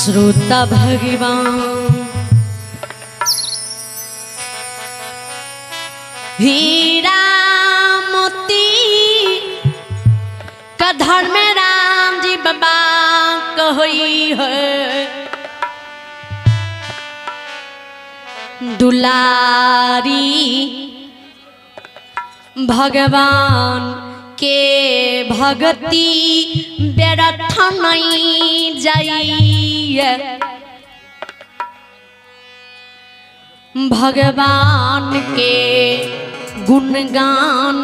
श्रोता भगवान हीरा मोती कधर में राम जी बाबा कहई है दुलारी भगवान के भक्ति व्यर्थ नहीं जाइए। भगवान के गुणगान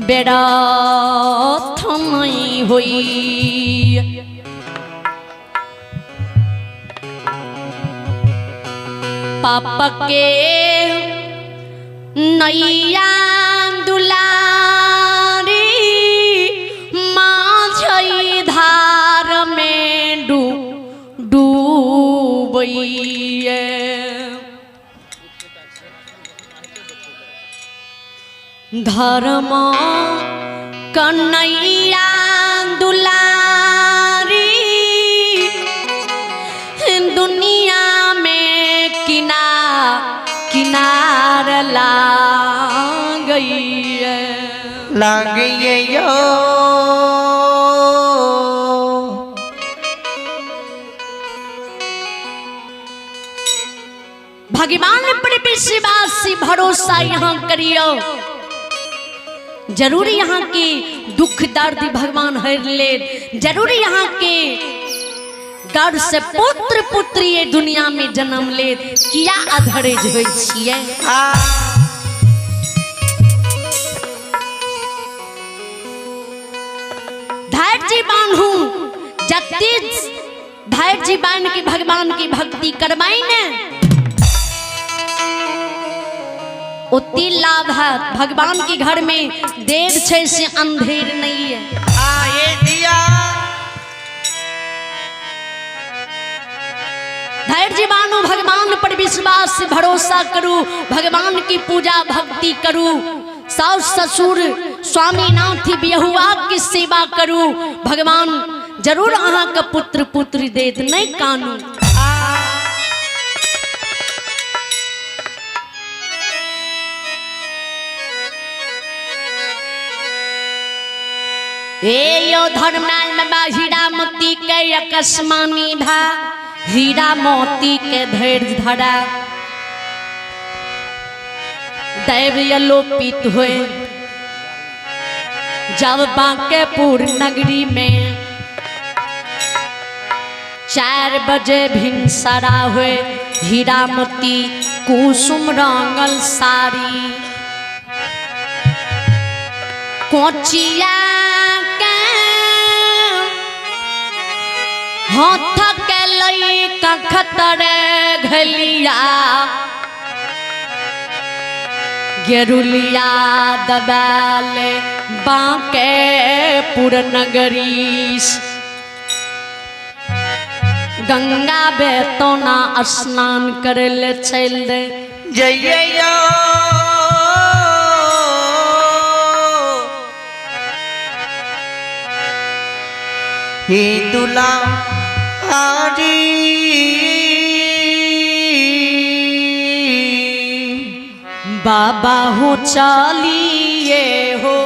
व्यर्थ नहीं होई। पाप के नैया दुलारी माझई धार में डूबइए। धर्म कन्हैया दुलारी दुनिया में किनार लाग गई लागिए यो। भगवान पर विश्वास भरोसा यहाँ करियो, जरूर यहाँ के दुख दर्द भगवान हर ले, जरूर यहाँ के गर्भ से पुत्र पुत्री ये दुनिया में जन्म ले। किया अधरेज होइ छियै? धैर्य बान्हू, जते धैर्य बांध के भगवान की भक्ति करबाई ने उतनी लाभ है। भगवान के घर में देर छे से अंधेर नहीं है। ये दिया धैर्य बानो, भगवान पर विश्वास भरोसा करू, भगवान की पूजा भक्ति करू, सास ससुर स्वामी नाथी बिहुआ की सेवा करू, भगवान जरूर अहाँ के पुत्र पुत्री देत। नहीं कानू। ए यो धर्मनाल में बा हीरा मोती के अकस्मानी भा, हीरा मोती के धैर्य धरा दैव अलोपित हुए। जब बांकेपुर नगरी में 4 बजे भिनसरा हुए, हीरा मोती कुसुम रंगल साड़ी कोचिया के हाथ के लई कखतरे घलिया गेरुलिया दबाल बांकेपुर नगरी। गंगा बेतौना स्नान करे ले चल दे जइए यो। हे दुलारी बाबा हो चालिए हो।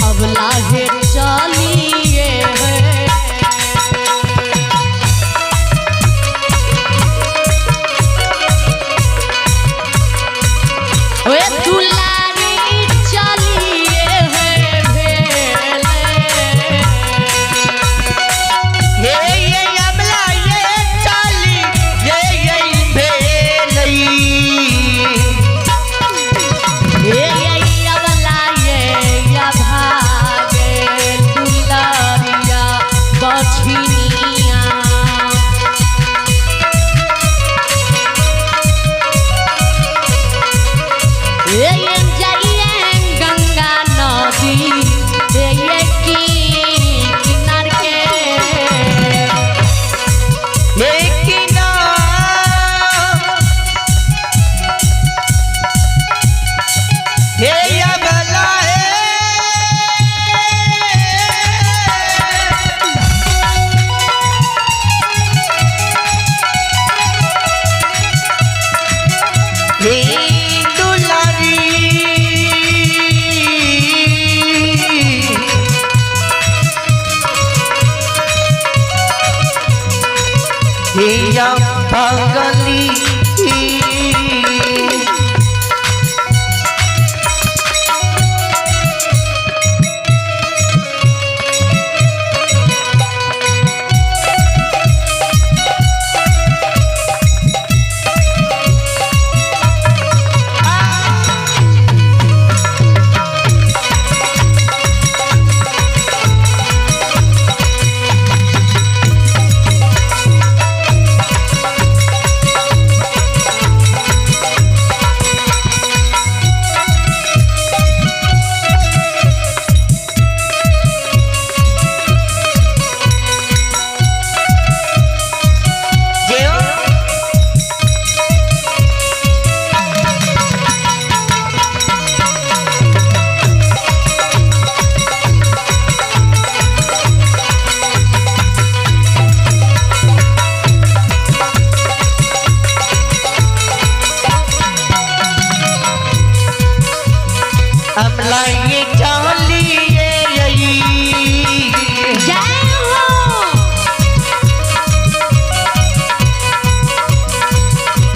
अब लाहे चालिए है। ओए दुलारी चलिए है भेले। या पागली। जय हो।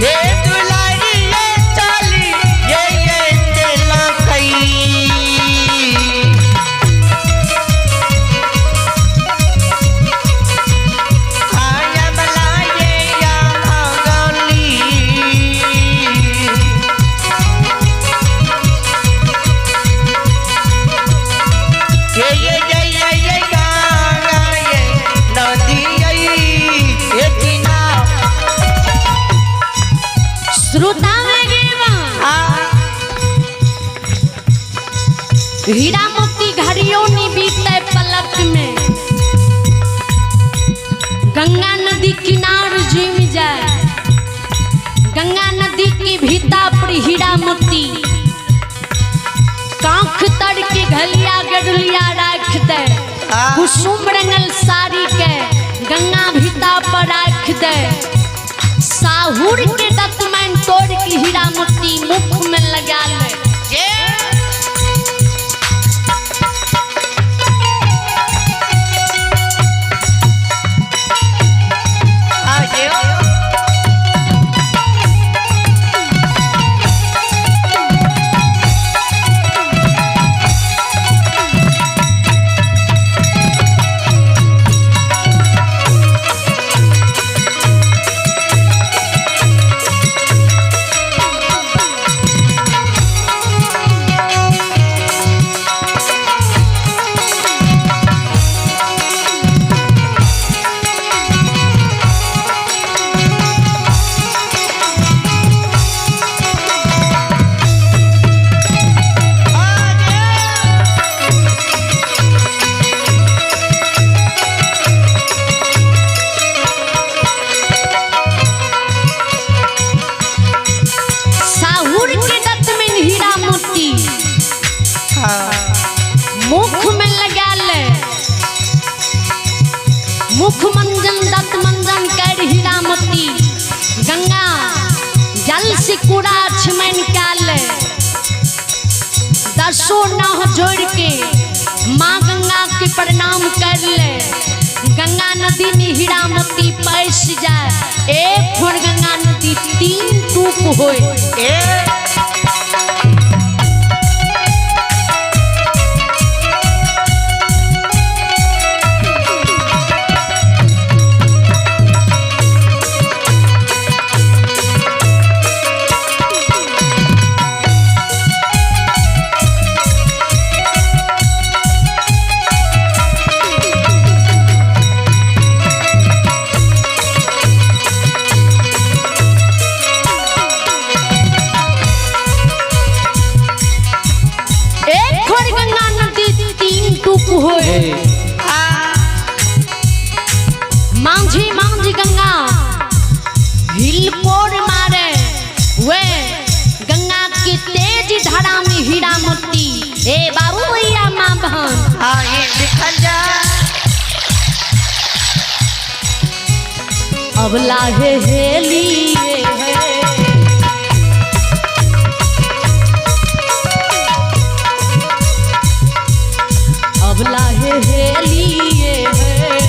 ये दुलारी ये चाली ये तेला कई। आया बला ये या गली। ये गाना ये नदी ये किना। श्रोता हीरा मोती घड़ियों नी बीते पलक में, गंगा नदी किनार जुम जाए, गंगा नदी की भीता पर हीरा मोती कांख तर के घलिया गडुलिया राख दे, कुसुम रंगल साड़ी के गंगा भीता पर राख दे, साहुर के दतमैन तोड़ के हीरा मोती मुख में लगा ले। साहुर के दत्त में हीरा मोती मुख में लगा ले, मुख मंजन दत्त मंजन कर हीरा मोती गंगा जल से कूड़ा छमन काल, दसों नाह जोड़ के माँ गंगा के प्रणाम कर ले, गंगा नदी में हीरा मोती पैस जाए, एक फुर गंगा नदी तीन टूक होए। एक खोर गंगा नदी तीन टूक होए, मांझी मांझी गंगा हिलकोर मारे, वे गंगा की तेज धारा में हीरा मोती। ए बाबू भैया माँ बहन अब लाहे हेलिए है, अब लाहे हेलिए है।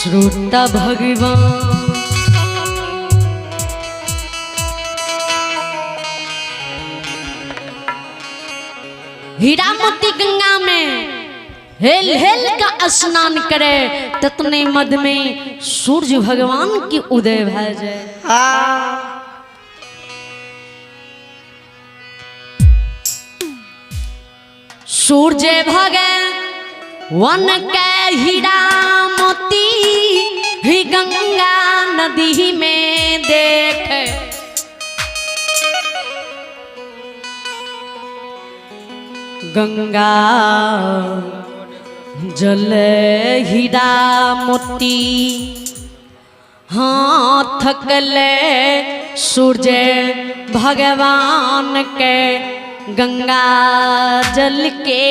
श्रोता भगवान हीरामती गंगा में हेल हेल का स्नान करे, ततने मद में सूर्य भगवान की उदय भय जाए। हाँ। सूर्य भगवान के हीरा मोती ही गंगा नदी में देख, गंगा जल हीरा मोती हाथ कले सूर्य भगवान के गंगा जल के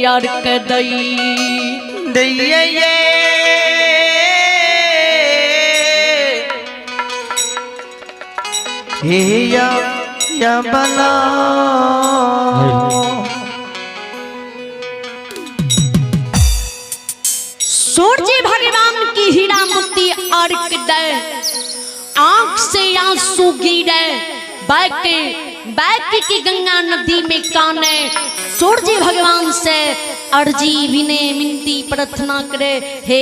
अर्घ दई। दैये ये हे या या बला। सूर्य भगवान की हीरा मोती अर्घ दे, आंख से आंसू गिरे, बैक बैक की गंगा नदी में काने सूर्य भगवान से अर्जी विनय मिनती प्रार्थना करे, हे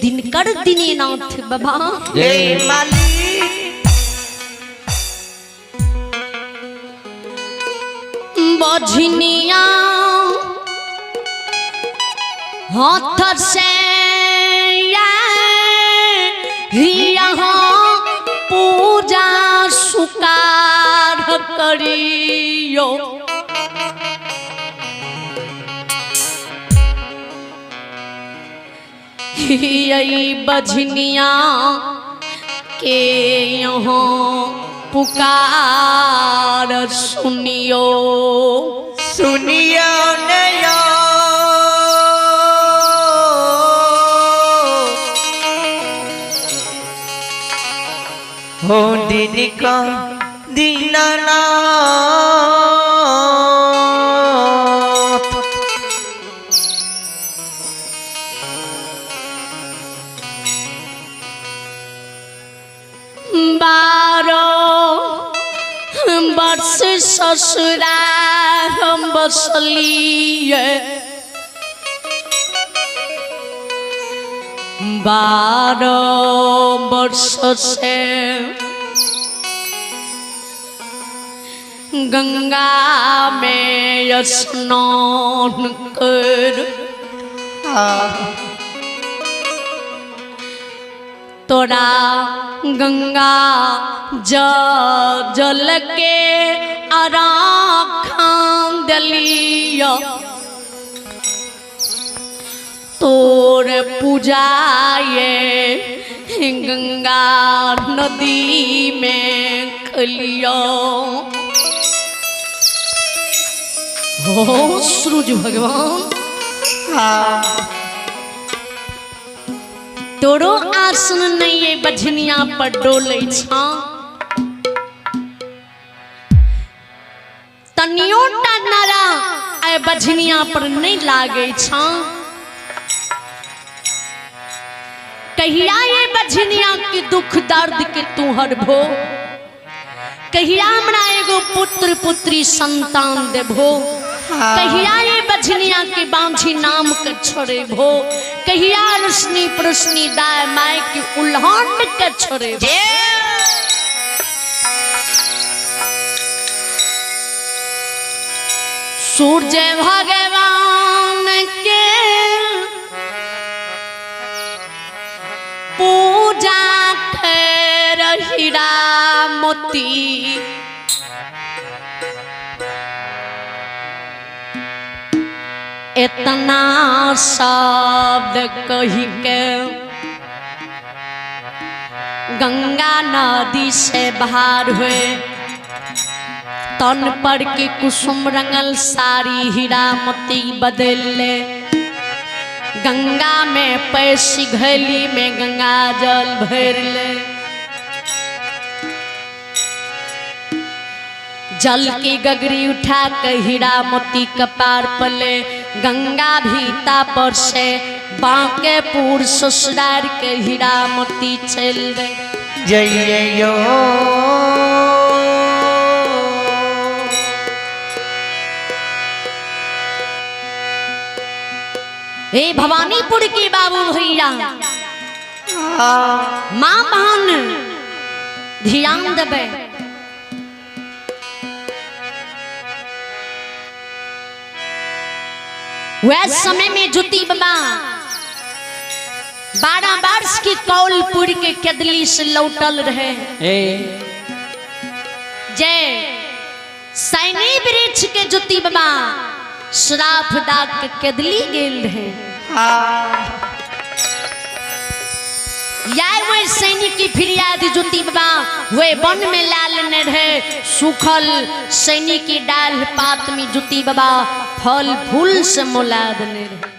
दिनकर दीननाथ बाबा, हे माली बझनिया हाथ से यहाँ पूजा सुकार करियो, बझनिया के यहाँ पुकार सुनियो। सुनियो नयो हो दिन का दीनानाथ। 12 वर्ष ससुरा हम बसलिए, 12 वर्ष से गंगा में स्नान कर तोरा गंगा जल के आराखन दिलियो, तोर पूजाए गंगा नदी में खलियो। हो सूरज भगवान, तोरो आसन नहीं है बझनिया पर डोले छा, तनियो टा नारा आय बझनिया पर नहीं लागे छा। कहिया ये बझनिया के दुख दर्द के तू हरभो, कहिया हमरा एगो पुत्र पुत्री संतान देभो, कहिया ये बझनिया के बांझी नाम के छोड़ेभो, कहिया रोशनी परोशनी दाय my के उल्हान के छोड़ेभो। सूर्य भगवान के पूजा कर हीरा मोती इतना शब्द कही के गंगा नदी से बाहर हुए, तन पर के कुसुम रंगल साड़ी हीरा मोती बदल ले, गंगा में पैसी घैली में गंगा जल भर ले, जल की गगरी उठा के हीरा मोती कपार पले, गंगा भीता पर से बांकेपुर ससुरार के हीरामती चल रहे। जइयो हे भवानीपुर की बाबू भैया, माँ बहन ध्यान देवे। वह समय में जुती बाबा 12 वर्ष की कौलपुर के केदली से लौटल रहे। जय सैनी वृक्ष के जुती बाबा श्राप डाक के केदली गेल रहे। या वे सैनिक की फिरियाद जुती बाबा वे वन में लाल ने रहे। सूखल सैनिक की डाल पात में जुती बाबा फल फूल से मोलाद ने रहे।